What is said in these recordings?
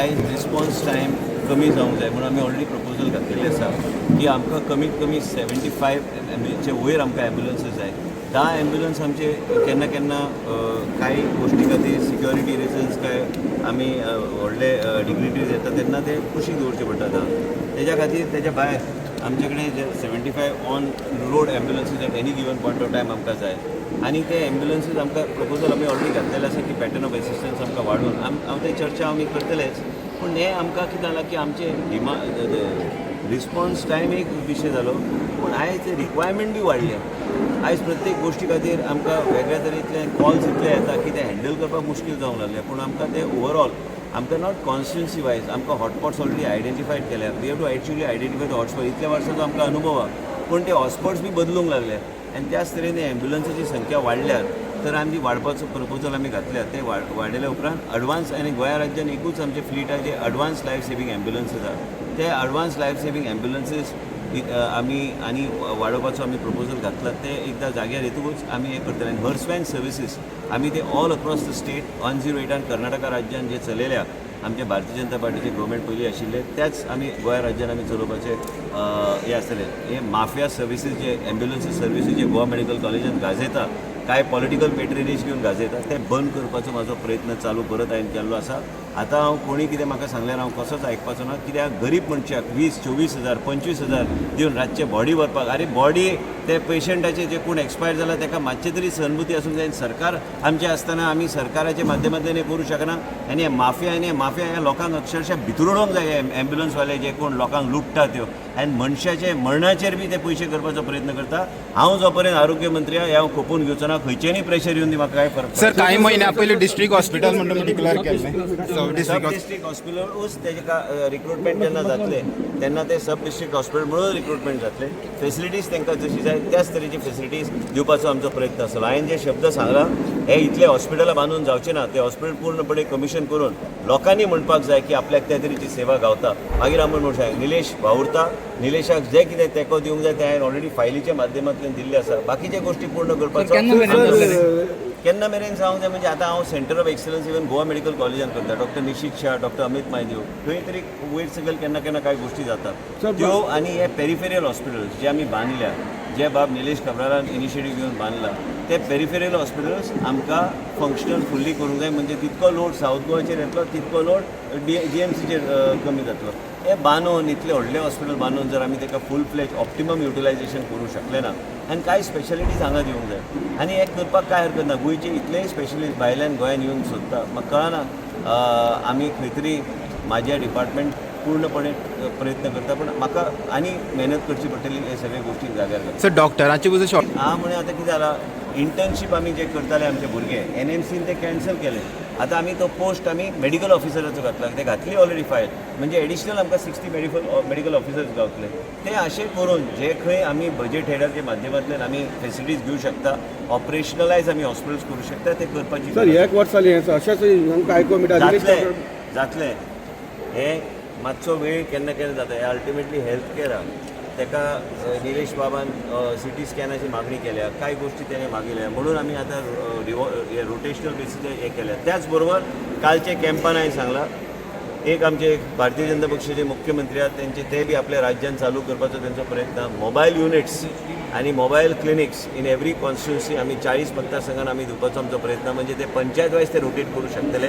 आयज response time कमी जावंक जाय म्हणून आमी ऑलरेडी प्रपोजल घातलेलें आसा की आमकां कमीत कमी 75 एमएचे वयर आमकां एम्बुलन्सीस जाय. 10 एम्बुलन्स आमचे केन्ना केन्ना कांय गोश्टी खातीर, सिक्युरिटी रिजन्स, काय आमी व्हडले डिग्निटरीज येता तेन्ना ते कुशीक दवरचे पडटा. 10 तेज्या खातीर, तेज्या भायर आमचे कडेन जे 75 on road ambulances at any given point of time आमकां जाय आनी ते एम्बुलन्सीस आमकां प्रपोजल आमी ऑलरेडी घातलेले आसा की पॅटर्न ऑफ एसिस्टन्स आमकां वाडोवन हांव ते चर्चा आमी करतलेच. पूण हें आमकां कितें जालां की आमचे डिमा रिस्पॉन्स टायम एक विशय जालो, पूण आयज रिक्वायरमेंट बी वाडल्या. आयज प्रत्येक गोश्टी खातीर आमकां वेगळ्या तरेतले कॉल्स इतले येता की ते हँडल करपाक मुश्कील जावंक लागले. पूण आमकां ते ओवरऑल आमकां not constituency वायज आमकां हॉटस्पॉट्स ऑलरेडी आयडेंटिफायड केल्या. We have to actually identify the hotspot. इतल्या वर्सांचो आमकां अनुभव आहा, पूण ते हॉटस्पॉट्स बी बदलूंक लागले आनी त्याच तरेन एम्ब्युलन्साची संख्या वाडल्यार तर आमी वाडपाचो प्रपोजल आमी घातल्या. ते वाडयल्या उपरांत अडवान्स आनी गोंया राज्यान एकूच आमचे फ्लीट आहा, जे अडवान्स लायफ सेवींग एम्ब्युलन्सीस आहा. ते अडवान्स लायफ सेवींग एम्ब्युलन्सीस आमी आनी वाडोवपाचो आमी प्रपोजल घातला. ते एकदां जाग्यार येतकूच आमी हें करतले. आनी हर्सवॅन सर्विसीस आमी ते all across the state 108आन Karnataka राज्यान जे चलयल्या, आमचे भारतीय जनता पार्टीचे गव्हर्मेंट पयलीं आशिल्ले, त्याच आमी गोंया राज्यान आमी चलोवपाचे हें आसतलें. हे माफिया सर्विसीस जे एम्ब्युलन्सीस सर्विसीस जे गोवा मेडिकल कॉलेजान गाजयता, कांय पॉलिटिकल पेट्रनेज घेवन गाजयता, ते बंद करपाचो म्हाजो प्रयत्न चालू परत हांवें केल्लो आसा. आतां हांव कोणी कितें म्हाका सांगल्यार हांव कसोच आयकपाचो ना, कित्याक गरीब मनशाक 20, 24 हजार, 25 हजार दिवन रातचे बॉडी व्हरपाक, आरे, बॉडी ते पेशंटाचे जे कोण एक्सपायर जाला ताका मातशें तरी सहानुभूती आसूंक जाय. आनी सरकार आमचें आसतना आमी सरकाराच्या माध्यमांतल्यान हें करूं शकना. आनी हे माफिया आनी हे माफिया ह्या लोकांक अक्षरशः भितर उडोवंक जाय. हे एम्ब्युलन्सवाले जे कोण लोकांक लुट्टा त्यो आनी मनशाचे मरणाचेर बी ते पयशे करपाचो प्रयत्न करता. हांव जो पर्यंत आरोग्य मंत्री आहा, हें हांव खपोवन घेवचो ना. खंयचेय प्रेशर येवन दी, म्हाका कांय फरक सर, काही म्हयन्या पयलीं डिस्ट्रिक्ट हॉस्पिटल म्हणून डिक्लेअर केल्लें. सब डिस्ट्रिक्ट डिस्ट्रिक्ट हॉस्पिटलूच तेजे रिक्रुटमेंट जेन्ना जातलें तेन्ना ते सब डिस्ट्रिक्ट हॉस्पिटल म्हणून रिक्रुटमेंट जातलें. फेसिलिटीज तांकां जशी जाय त्याच तरेची फेसिलिटीज दिवपाचो आमचो प्रयत्न आसतलो. हांवें जे शब्द सांगला, हे इतले हॉस्पिटलां बांदून जावचे ना. ते हॉस्पिटल पूर्णपणे कमिशन करून लोकांनी म्हणपाक जाय की आपल्याक त्या तरेची सेवा गावता, मागीर आमी म्हणूंक शकता. निलेश वावुरता. निलेशाक जे कितें तेंको दिवंक जाय ते हांवें ऑलरेडी फायलीच्या माध्यमांतल्यान दिल्ले आसा. बाकीचे गोश्टी पूर्ण करपाचो केन्ना मेरेन जावंक जाय, म्हणजे आतां हांव centre of excellence even Goa medical कॉलेजान करता. डॉक्टर निशीत शाह, डॉक्टर अमित मायदेव, खंय तरी वयर सकयल केन्ना केन्ना कांय गोश्टी जातात त्यो. आनी हे पेरिफेरियल हॉस्पिटल्स जे आमी बांदल्या, जे बाब निलेश काब्रालान इनिशिएटीव घेवन बांदला, ते पेरिफेरियल हॉस्पिटल्स आमकां फंक्शनल फुल्ली करूंक जाय. म्हणजे तितको लोड सावथ गोवाचेर येतलो, तितको लोड डी जी एम सीचेर कमी जातलो. हे बांदून, इतले व्हडले हॉस्पिटल बांदून जर आमी ताका फूल फ्लॅज ऑप्टिमम युटिलायझेशन करूं शकले ना आनी कांय स्पेशलिटीज हांगा दिवंक जाय आनी हें करपाक कांय हरकत ना. गोंयचे इतलेय स्पेशलिस्ट भायल्यान गोंयान येवन सोदता. म्हाका कळना, आमी खंय तरी म्हाज्या डिपार्टमेंट पूर्णपणे प्रयत्न करता, पूण म्हाका आनी मेहनत करची पडटली हे सगळे गोश्टी जाग्यार घालपाक. सर, डॉक्टरांची सुद्दां शॉर्ट हा, म्हणे आतां कितें जालां, इंटर्नशीप आमी जे करताले आमचे भुरगे, एनएमसीन ते कॅन्सल केले. आतां आमी तो पोस्ट आमी मेडिकल ऑफिसराचो घातला. ते घातली ऑलरेडी फायल. म्हणजे एडिशनल आमकां 60 मेडिकल ऑफिसर्स गावतले. ते अशें करून जे खंय आमी बजेट हेडाच्या माध्यमांतल्यान आमी फेसिलिटीज घेवं शकता, ऑपरेशनलायज आमी हॉस्पिटल्स करूं शकता, ते करपाची सर, गरज. एक वर्स जालें हें अशेंच आमकां आयकूंक मेळटा. जातलें, जातलें. हे मातसो वेळ केन्ना केन्ना जाता. हे अल्टिमेटली हेल्थ केअर आहा. ताका निलेश बाबान सिटी स्कॅनाची मागणी केल्या, कांय गोश्टी तेणे मागयल्या, म्हणून आमी आतां रोटेशनल बेसीसचेर हें केल्या. त्याच बरोबर कालच्या कॅम्पान हांवें सांगलां, एक आमचे भारतीय जनता पक्षाचे मुख्यमंत्री आहात तेंचे, ते बी आपल्या राज्यान चालू करपाचो तेंचो प्रयत्न. मोबायल युनिट्स आनी mobile clinics in every constituency आमी 40 मतदारसंघान आमी दिवपाचो आमचो प्रयत्न. म्हणजे ते पंचायत वायज ते रोटेट करूं शकतले.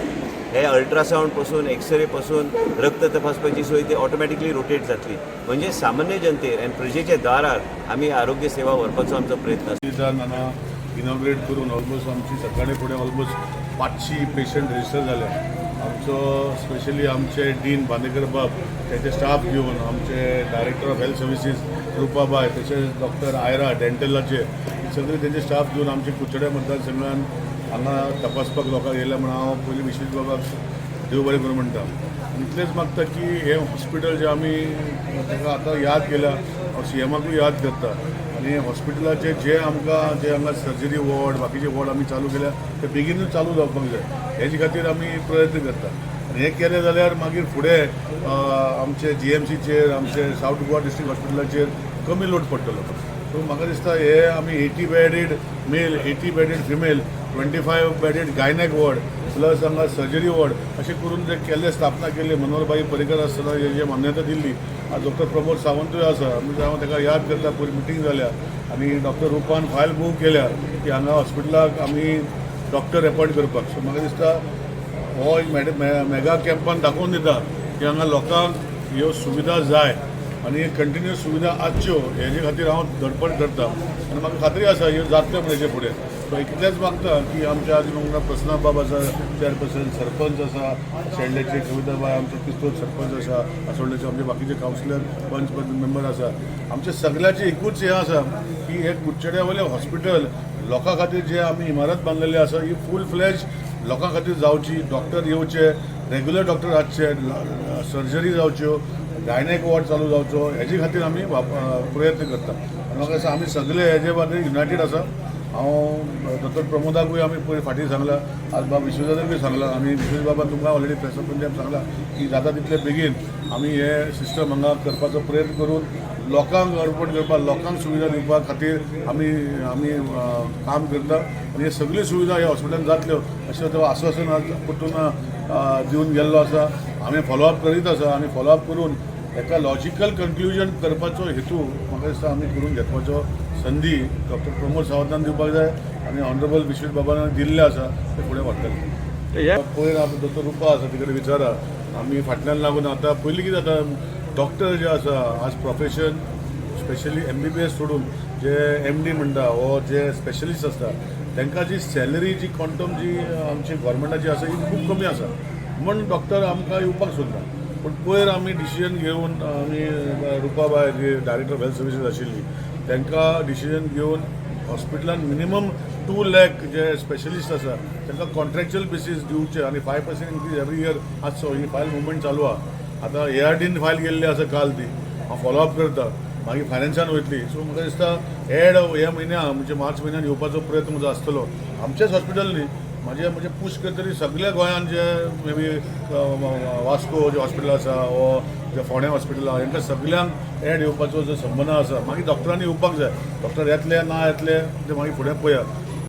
हे अल्ट्रासावंड पासून, एक्सरे पासून, रक्त तपासपाची सोय ते ऑटोमॅटिकली रोटेट जातली. म्हणजे सामान्य जनतेर आनी प्रजेच्या दारार आमी आरोग्य सेवा व्हरपाचो आमचो प्रयत्न आसा. हांगा इनॉग्रेट करून ऑलमोस्ट आमची सकाळी फुडें ऑलमोस्ट 500 पेशंट रजिस्टर जाले. आमचो स्पेशली आमचे डीन बांदेकर बाब तेचे स्टाफ घेवन, आमचे डायरेक्टर ऑफ हेल्थ सर्विसीस रुपाबाय, तशेंच डॉक्टर आयरा डेंटलाचे, सगळे तेंचे स्टाफ घेवन आमचे कुडचड्या मतदारसंघान हांगा तपासपाक लोकांक येयल्या म्हणून हांव पयलीं विश्वजीत बाबाक देव बरें करूं म्हणटा. इतलेंच मागता की हें हॉस्पिटल जें आमी ताका आतां याद केल्या, हांव सीएमाकूय याद करता आनी हॉस्पिटलाचे जे आमकां जे हांगा सर्जरी वॉर्ड, बाकीचे वॉर्ड आमी चालू केल्या, ते बेगीनूच चालू जावपाक जाय. हेजे खातीर आमी प्रयत्न करता आनी हें केलें जाल्यार मागीर फुडें आमचे जीएमसीचेर, आमचे सावथ गोवा डिस्ट्रिक्ट हॉस्पिटलाचेर कमी लोड पडटलो. सो म्हाका दिसता हे आमी 80 bedded male, 80 bedded female, 25 bedded gynaec ward. Plus हांगा सर्जरी वॉर्ड अशें करून जे केल्ले, स्थापना केल्ली, मनोहरभाई पर्रीकर आसतना हे जे मान्यता दिल्ली, आज डॉक्टर प्रमोद सावंतूय आसा, म्हणजे हांव ताका याद करता. पयर मिटींग जाल्या आनी डॉक्टर रुपान फायल मूव केल्या की हांगा हॉस्पिटलाक आमी डॉक्टर एपॉयंट करपाक. सो म्हाका दिसता हो एक मेगा कॅम्पान दाखोवन दिता की हांगा लोकांक ह्यो सुविधा जाय आनी कंटिन्युअस सुविधा आसच्यो हेजे खातीर हांव धडपड करता आनी म्हाका खात्री आसा ह्यो जातल्यो म्हण हेजे फुडें. सो इतलेंच मागता की आमच्या आज वांगडा प्रसन्ना बाब आसा, चेअरपर्सन, सरपंच आसा शेल्डेचे, कविताबाय आमचे किस्तोद सरपंच आसा, असोल्डेचे आमचे बाकीचे कावन्सिलर, पंच मेंबर आसा. आमचे सगळ्याचे एकूच हें आसा की हे कुडचड्या वयलें हॉस्पिटल लोकां खातीर जे आमी इमारत बांदलेली आसा ही फूल फ्लॅज लोकां खातीर जावची, डॉक्टर येवचे, रेगुलर डॉक्टर आसचे, सर्जरी जावच्यो, गायनेक वॉर्ड चालू जावचो, हेजे खातीर आमी प्रयत्न करता. आनी म्हाका दिसता आमी सगळे हेजे बाबतींत युनायटेड आसा. हांव दोतोर प्रमोदाकूय आमी पयर फाटीं सांगलां, आज बाब विश्वजादाकूय सांगलां आनी विश्वजीत बाबान तुमकां ऑलरेडी प्रेस कॉन्फरन्स सांगलां की जाता तितले बेगीन आमी हे सिस्टम हांगा करपाचो प्रयत्न करून लोकांक अर्पण करपाक, लोकांक सुविधा दिवपा खातीर आमी आमी काम करता आनी हे सगळ्यो सुविधा ह्या हॉस्पिटलान जातल्यो अशें तो आश्वासन आज परतून दिवन गेल्लो आसा. आमी फॉलोअप करीत आसा आनी फॉलोअप करून एका लॉजिकल कन्क्लुजन करपाचो हेतू म्हाका दिसता आमी करून घेवपाचो संदी डॉक्टर प्रमोद सावंतान दिवपाक जाय आनी ऑनरेबल विश्वजीत बाबान दिल्लें आसा तें फुडें व्हरतले. पयर आमी दोतोर रुपा आसा तिकडे विचारा. आमी फाटल्यान लागून आतां पयलीं कितें जाता, डॉक्टर जे आसा आज प्रोफेशन, स्पेशली एमबीबीएस सोडून जे एमडी म्हणटा वो जे स्पेशलिस्ट आसता, तांकां जी सॅलरी, जी क्वांटम जी आमची गव्हर्मेंटाची आसा ही खूब कमी आसा, म्हण डॉक्टर आमकां येवपाक सोदना. पूण पयर आमी डिसिजन घेवन आमी रुपाबाय जी डायरेक्टर ऑफ हेल्थ सर्विसीस आशिल्ली तांकां डिसिजन घेवन हॉस्पिटलान मिनिमम 2 लॅक जे स्पेशलिस्ट आसा तांकां कॉन्ट्रॅक्च्युअल बेसीस दिवचे आनी 5% इन्क्रीज एवरी इयर आसचो. ही फायल मुवमेंट चालू आहा. आतां एआरडीन फायल गेल्ली आसा काल, ती हांव फॉलोअप करता, मागीर फायनान्सान वयतली. सो म्हाका दिसता एड ह्या म्हयन्या म्हणजे मार्च म्हयन्यान येवपाचो प्रयत्न म्हजो आसतलो. आमचेच हॉस्पिटल न्ही, म्हाजे म्हणजे पूश करतरी सगल्या गोंयान जे may be Vasco J hospital आसा वो जे फोंडें हॉस्पिटल आहा, हेंकां सगल्यांक एड येवपाचो जो संबंद आसा. मागीर डॉक्टरांनी येवपाक जाय. डॉक्टर येतले ना येतले ते मागीर फुडें पळया.